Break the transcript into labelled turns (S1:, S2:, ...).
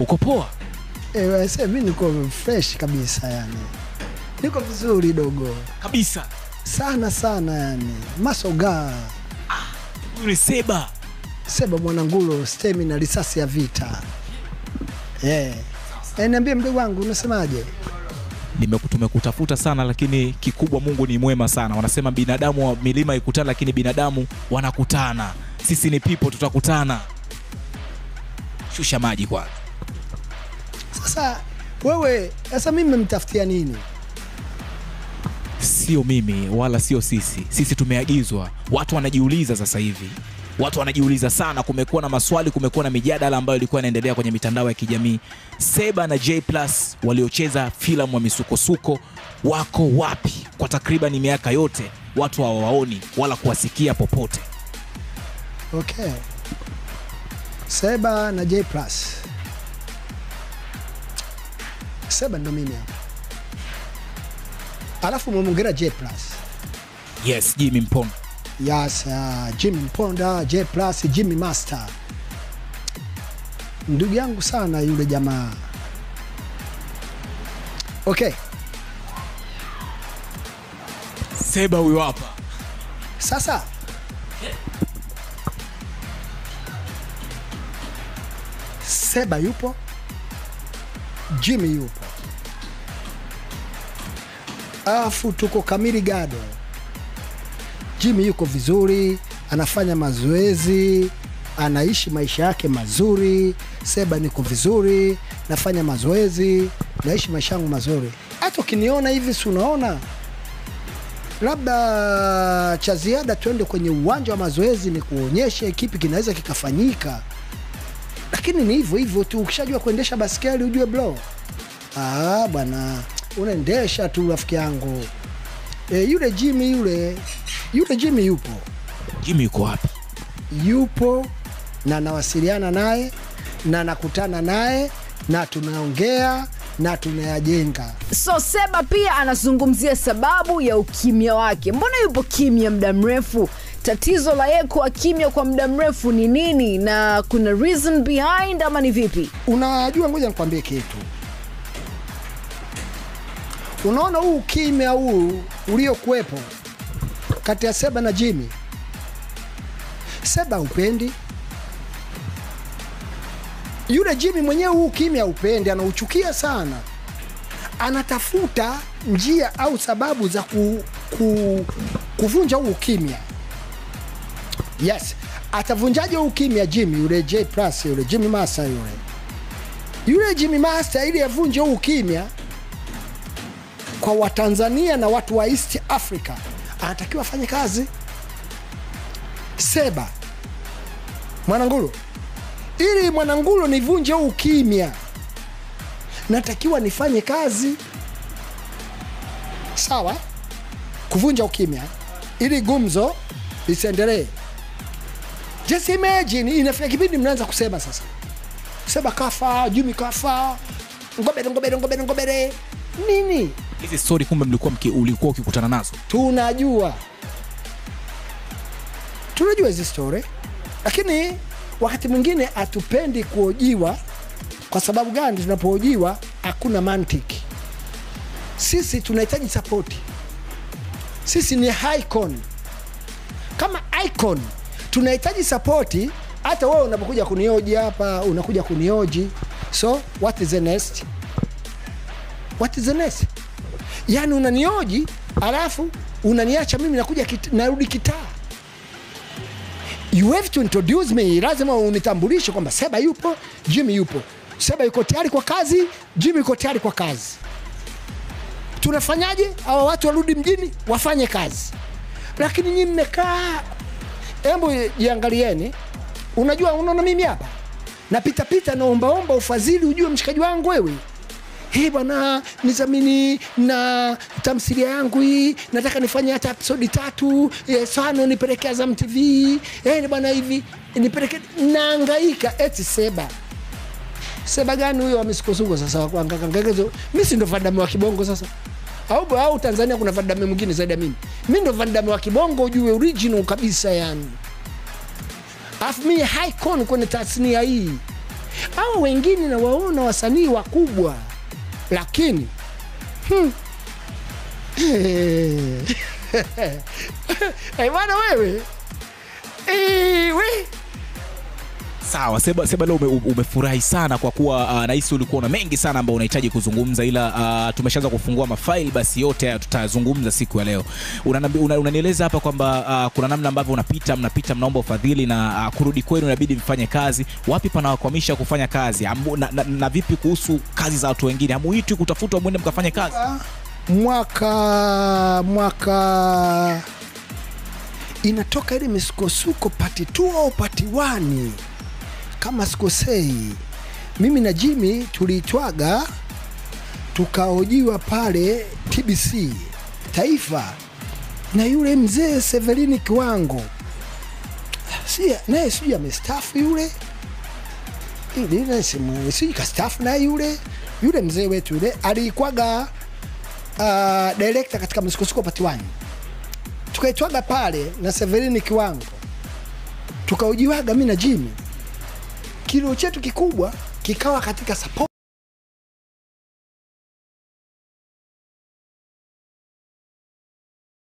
S1: Uko poa?
S2: Sasa mimi niko fresh kabisa yani. Niko vizuri dogo.
S1: Kabisa.
S2: Sana sana yani. Masoga.
S1: Huyu ni Seba.
S2: Seba Mwanangulo, stamina, risasi ya vita. Niambie mdogo wangu, unasemaje?
S1: Tumekutafuta sana, lakini kikubwa Mungu ni mwema sana. Wanasema binadamu wa milima ikutana, lakini binadamu wanakutana. Sisi ni people, tutakutana. Shusha maji kwanza.
S2: Sasa wewe, sasa mimi nimemtafutia nini?
S1: Sio mimi wala sio sisi. Sisi tumeagizwa. Watu wanajiuliza sasa hivi. Watu wanajiuliza sana, kumekuwa na maswali, kumekuwa na mijadala ambayo ilikuwa inaendelea kwenye mitandao ya kijamii. Seba na J Plus waliocheza filamu wa misukosuko wako wapi? Kwa takriban miaka yote watu hawawaoni wala kuwasikia popote.
S2: Okay. Seba na J Plus. Seba ndo mimi hapa. Alafu mumeongelea J Plus.
S1: Yes, Jimmy Mponda.
S2: Yes, Jimmy Mponda, J Plus, Jimmy Master. Ndugu yangu sana yule jamaa. Okay.
S1: Seba huyu hapa.
S2: Sasa Seba yupo, Jimmy yupo. Afu tuko kamili gado. Jimmy yuko vizuri, anafanya mazoezi, anaishi maisha yake mazuri. Seba niko vizuri, nafanya mazoezi, naishi maisha yangu mazuri. Hata ukiniona hivi si unaona? Labda cha ziada tuende kwenye uwanja wa mazoezi ni kuonyeshe kipi kinaweza kikafanyika. Lakini ni hivyo hivyo tu, ukishajua kuendesha basikeli ujue bro. Ah bwana, unaendesha tu rafiki yangu. Yule Jimmy yule Jimmy yupo.
S1: Jimmy yuko wapi?
S2: Yupo na nawasiliana naye na nakutana naye na tunaongea na tunayajenga.
S3: So Seba pia anazungumzia sababu ya ukimya wake. Mbona yupo kimya muda mrefu? Tatizo la yeye kuwa kimya kwa muda mrefu ni nini? Na kuna reason behind ama ni vipi?
S2: Unajua, ngoja nikwambie kitu. Unaona huu kimya huu uliokuepo kati ya Seba na Jimmy? Seba upendi. Yule Jimmy mwenyewe huu kimya upendi, anauchukia sana. Anatafuta njia au sababu za kuvunja huu kimya. Yes, atavunjaje huu kimya Jimmy yule J Plus yule Jimmy Master yule? Yule Jimmy Master ili avunje huu kimya kwa Watanzania na watu wa East Africa, anatakiwa afanye kazi. Seba Mwanangulo, ili Mwanangulo nivunje huu kimya, natakiwa nifanye kazi. Sawa? Kuvunja ukimya ili gumzo lisiendelee. Just imagine inafika kipindi mnaanza kusema sasa, Seba kafa, Jimmy kafa, ngobere ngobere ngobere ngobere. Nini?
S1: Hizi story kumbe mlikuwa ulikuwa ukikutana nazo?
S2: Tunajua. Tunajua hizi story. Lakini wakati mwingine hatupendi kuojiwa. Kwa sababu gani? Tunapoojiwa hakuna mantiki. Sisi tunahitaji support. Sisi ni icon. Kama icon tunahitaji support. Hata wewe unapokuja kunioji hapa, unakuja kunioji. So what is the next? What is the next? Yani unanioji alafu unaniacha mimi nakuja narudi kitaa. You have to introduce me. Lazima unitambulishe kwamba Seba yupo, Jimmy yupo. Seba yuko tayari kwa kazi, Jimmy yuko tayari kwa kazi. Tunafanyaje? Hawa watu warudi mjini wafanye kazi. Lakini nyinyi mmekaa, hebu jiangalieni. Unajua, unaona mimi hapa napita pita naomba ufadhili, ujue mshikaji wangu wewe. Hei bwana, nizamini na tamthilia yangu hii, nataka nifanye hata episode 3, sana nipeleke Azam TV. Bwana hivi nipeleke, nahangaika eti Seba. Seba gani huyo wa misukosuko sasa wa kuhangaika? Mimi si ndo Van wa kibongo sasa. Au Tanzania kuna Van mwingine zaidi ya mimi? Mimi ndo Van wa kibongo ujue, original kabisa yani. Alafu mimi icon kwenye tasnia hii. Hao wengine na waona wasanii wakubwa, lakini bwana wewe we.
S1: Sawa, Seba leo umefurahi sana kwa kuwa nahisi ulikuwa na mengi sana ambayo unahitaji kuzungumza, ila tumeshaanza kufungua mafaili, basi yote haya tutazungumza siku ya leo. Unanieleza hapa kwamba kuna namna ambavyo mnapita mnaomba ufadhili na kurudi kwenu inabidi mfanye kazi. Wapi panawakwamisha kufanya kazi? Na vipi kuhusu kazi za watu wengine? Hamuitwi kutafutwa mwende mkafanye kazi?
S2: Mwaka inatoka ile misukosuko part 2 au part 1 kama sikosei, mimi na Jimmy tuliitwaga tukaojiwa pale TBC Taifa na yule mzee Severini Kiwango, si naye sijui amestaafu yule, sijui kastaafu naye yule mzee wetu yule alikuwaga director katika misukosuko part 1. Tukaitwaga pale na Severini Kiwango, tukaojiwaga mimi na Jimmy. Kilio chetu kikubwa kikawa katika support.